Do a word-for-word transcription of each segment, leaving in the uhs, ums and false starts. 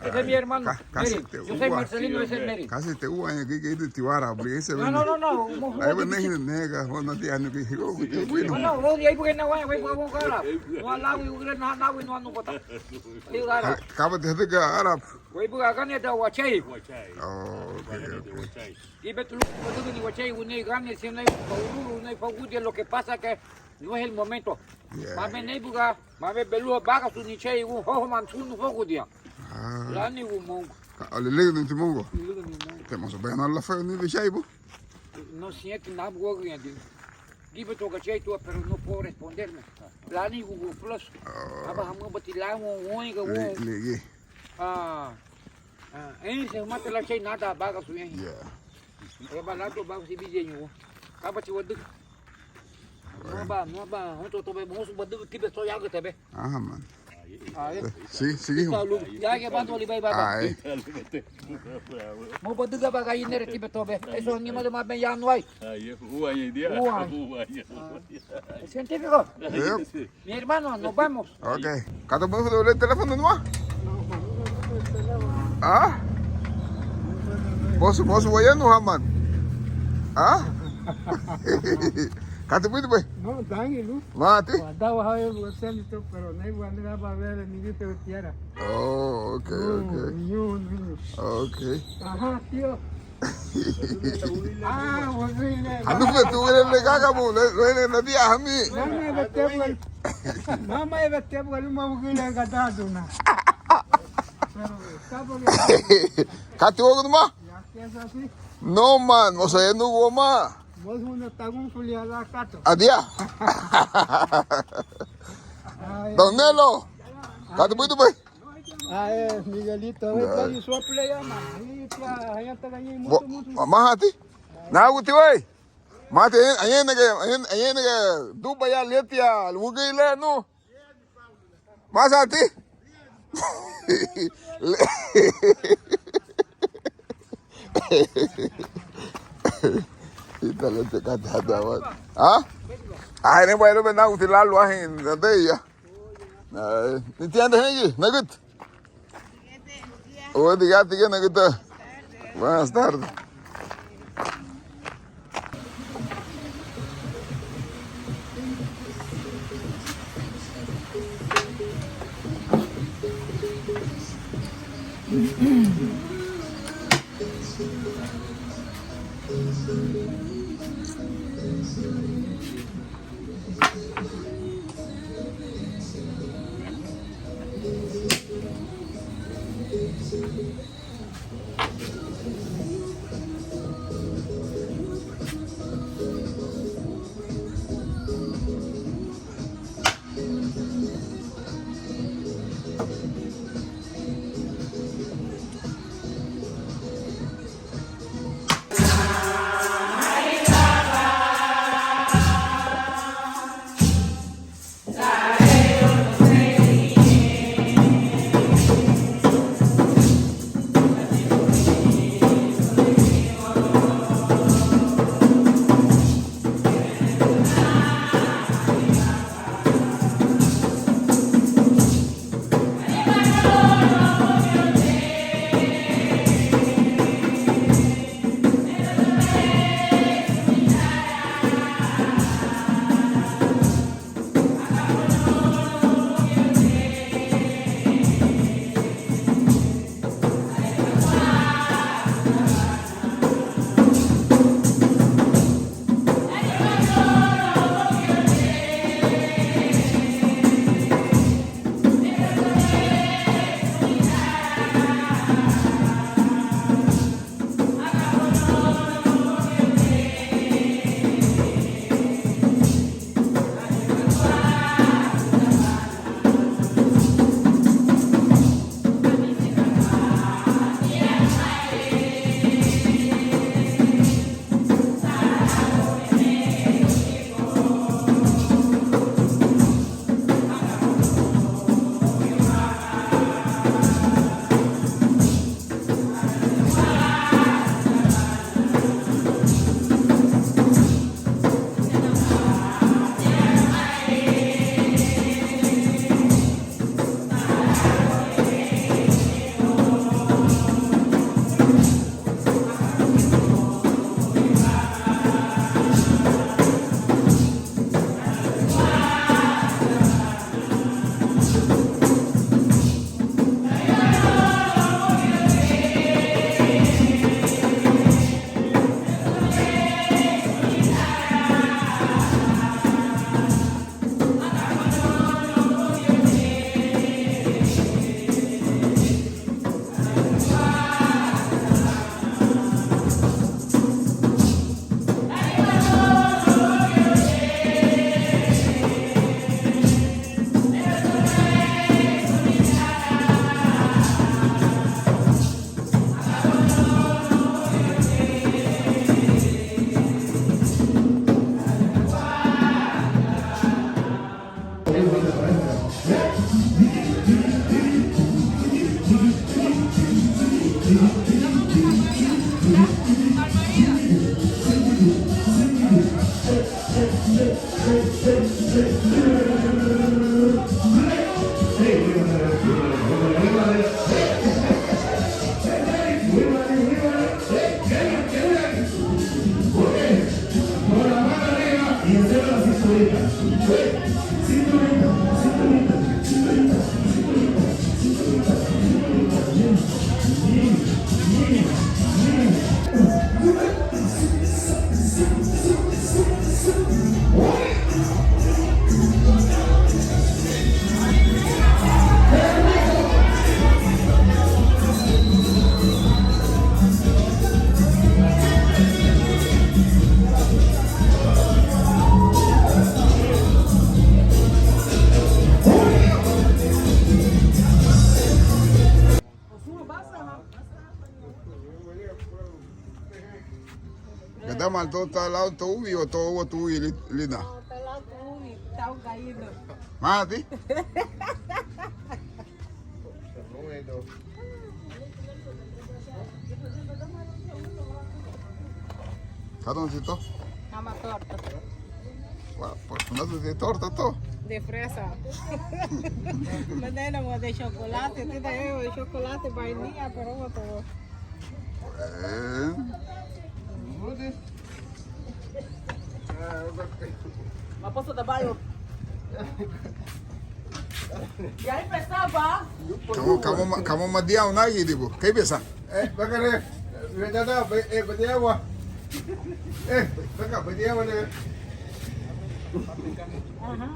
Ese es mi hermano. Ka-, Mary. Yo soy Marcelino, ese es Mary. Kasi te uaña gigi ti wara bri ese. No, no, no, no. Ay, bueno, nega, bueno, ti anu gigi. No, no, no, ya iba na, güey, güey, güey, güey. No, no, güey, no, no, güey, no, no, no. Kaba te diga Arab. Güey, güey, acá ni te guachai. Oh, okay, okay. Ibe tulu badügüni wachei gunei gane, si nai faururu, nai fagudia, lo que pasa que no es el momento. Yeah. Mame neibuga, mame belua bagasu ni chei gun hoho man sunu fogudia. Ah. Lani gu mongo. Ka, ale lege ni ti mongo. Lege ni mongo. Te moso bena la fe ni bichai bu. No siente nada bu ya di. Gibe to gachei tu, pero no puedo responderme. Lani gu gu plus. Oh. Aba hamu bati la gu gu gu. Lege. Ah, ah, ense mata la chei nada bagasu ya. Yeah. Eba la to bagasu bijeñu. Kaba ti wadüga. No ba, no ba, hoto to be, mosu badüga tibe so yaga tebe. Aha, man. Ah, eh. Sí, sí, hijo. Ya que bando li bai baba. Ah, eh. Mo badüga baga inere tibe tobe. Eso ni más de más ya no hay. Uaña. Uaña. Ah. ¿Es científico? Yep. Mi hermano, nos vamos. Ok. Katu buiti bui, le teléfono numa? Ah? Mosu, mosu wayanu haman. Ah? Katu buiti bui? No, dangi lu. Mati? Wadawa hayo lu semi to, pero nai wandera ba vele mi dice tierra. Oh, ok, ok. Niño, niño. Ok. Ajá, tío. Anu fe tu wele le gagamu le le le nadia hami. Mama ebe tebu, mama ebe tebu luma wugile gadaduna. Kati wogu numa? No man, o sea, enu goma. Adia. Don Nelo. Kati buiti bui? Ah, eh, Miguelito, eh, tadi suapule ya, ma. Ahí está, ahí está, ahí, mucho, mucho. Mahati? Naguti wei. Mati, ayenege, ayenege, duba ya letia, wugei le, no. Masati? Ita letia kati hada wa. Ah? Ai, ne bai lo be naguti lalu ahin, nadeya. Ai, ni tienda hengi, nagit. Odi gati gena gita. Buenas tardes. Tama to ta lau to ubi o to ubi to ubi li-, lina. To ta lau to ubi, tau gaino. Mati? Kadun si to? Ama torta. Wa, por, no sé si torta to. De fresa. Manera de chocolate, ti da, eh, chocolate vainilla, pero otro. Eh. Maposo da bayo. Ya empezaba. Kamu, kamu ma-, kamu madiau nagi dibu. Kei besa? Eh, bakare. Vedada, be-, eh, badiawa. Eh, baka, badiawa ne. Ajá.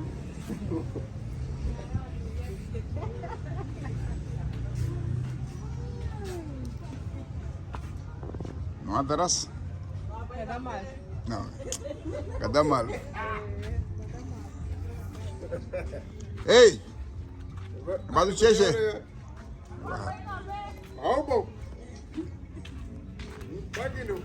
No andarás. Queda mal. No. Queda mal. Ey. Badu cheche. Au, bau. Bagino.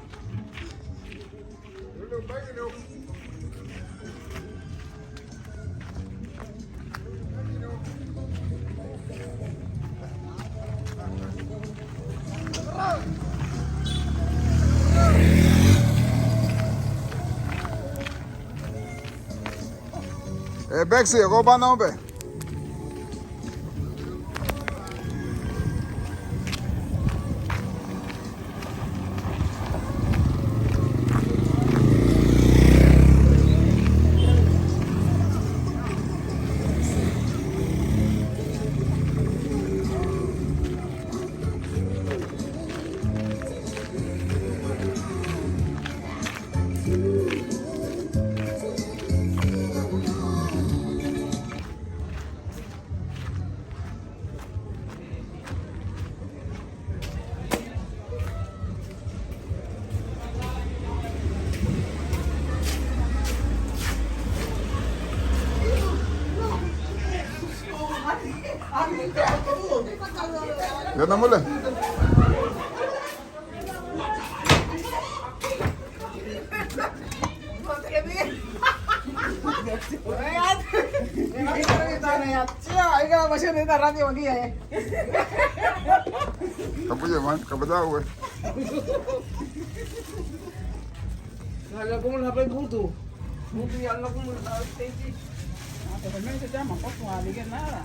Eh, Bexi, go ba nombre. Yo no mule. Kabuya, man, kabadawe. Hala, ¿cómo la ve, puto? Ah, pero no se llama, pues, no digas nada.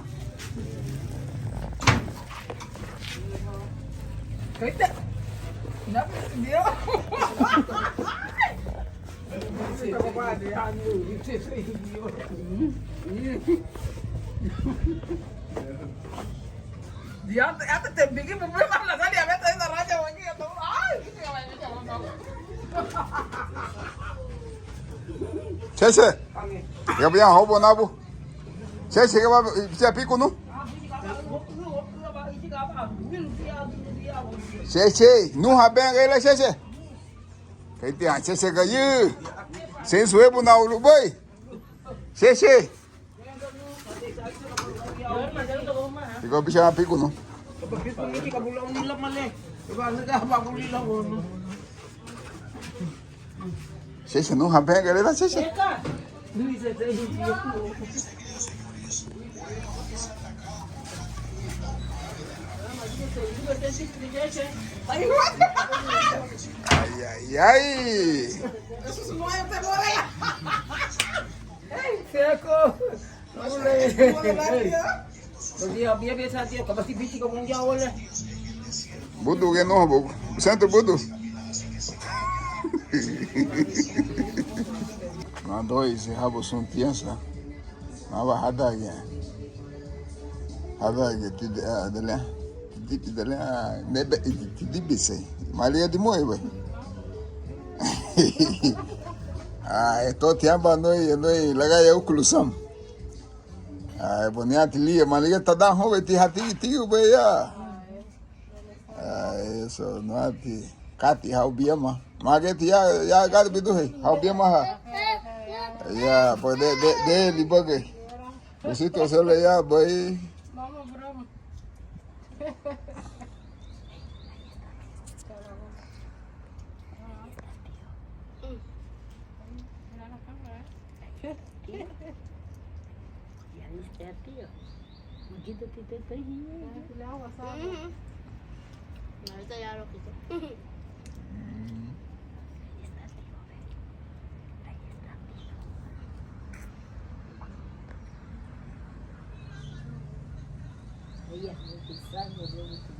Cállate. No, Dios. Cheche, ya voy a hobo nabu. Cheche, que va, ya pico, ¿no? Cheche, no haben gela cheche. Kei tia cheche gayu. Sensu ebu na ulubei. Cheche. Iko bicha piku no. Cheche, no haben gela cheche. Ay, ay, ay. Seco. Budu ge no, bu-, sente budu. Na dois, habo sun piensa. Maba hadagia. Hadagia tide, ah, dele. Tide, dele, ah, nebe, tide bise. Malia di moi, bai. Ah, eto tiamba noi, noi, lagaya ukulu sam. Ah, boniati lia, malia tada hobe ti hati, ti bai ya. Ah, eso, no ati. Kati, hau biama. Mageti ya, ya gati biduhe. Hau biama ha. Ya, pues de, de, de, libage. Besito, se le ya, bai. Ya viste a tío. Muchito ti te estoy. Ujú. Ahorita ya lo quité. Ahí está tío, ve. Ahí está tío. Ella bautizando, luego